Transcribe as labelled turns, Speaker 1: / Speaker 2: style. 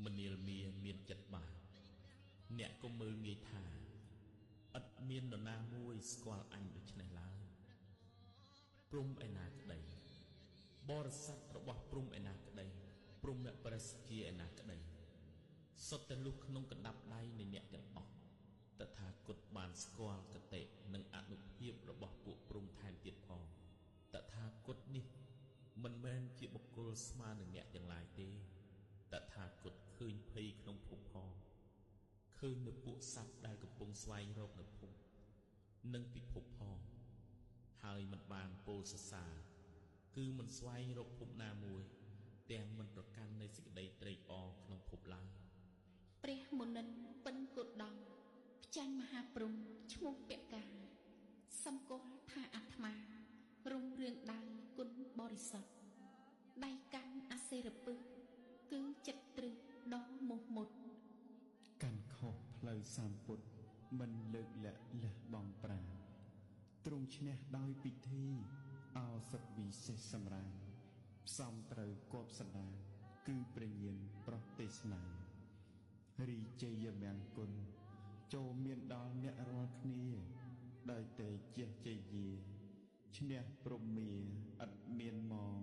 Speaker 1: មនាលមាមានចិត្តបាប អ្នកកុំមើលងាយថាឥតមាននរណាមួយស្គាល់អញដូច្នេះឡើយ។ ព្រំឯណាក្តី បរិស័ទរបស់ព្រំឯណាក្តី ព្រំព្រះជាឯណាក្តី សុទ្ធតែលុះក្នុងកណ្ដាប់ដៃនៃអ្នកទាំងអស់។ តថាគតបានស្គាល់កតិនិងអនុភាពរបស់ពួកព្រំថែមទៀតផង។ តថាគតនេះមិនមែនជាបុគ្គលស្មើនឹងអ្នកទាំងឡាយទេ។ តថាគតឃើញភ័យក្នុងភពផង ឃើញនៅពួកសត្វដែលកំពុងស្វែងរកនៅភពនិងពិភពផង ហើយមិនបានពោលសរសើរ គឺមិនស្វែងរកភពណាមួយ ទាំងមិនប្រកាន់នៃសេចក្តីត្រេកអរក្នុងភពឡើយ។
Speaker 2: ព្រះមុនិនពិនគុដងផ្ចាញ់មហាព្រំឈ្មោះពកា សម្គាល់ថាអាត្មារុងរឿងដៅគុណបរិសុទ្ធ ដៃកាន់អសិរពឹស គឺចិត្តទ្រឹសដ៏មោះមុត
Speaker 3: កាន់ខុសផ្លូវសម្ពុទ្ធ មិនលើកលាក់លះបងប្រា ទ្រង់ឈ្នះដោយពិធីឱសថវិសេសសម្រាន ផ្សំត្រូវគប់សន្តាន គឺព្រះញាណប្រោះទេសនា រីជ័យមង្គលចូលមានដល់អ្នករាល់គ្នា ដោយតែជះជ័យាឈ្នះព្រមាឥតមានមង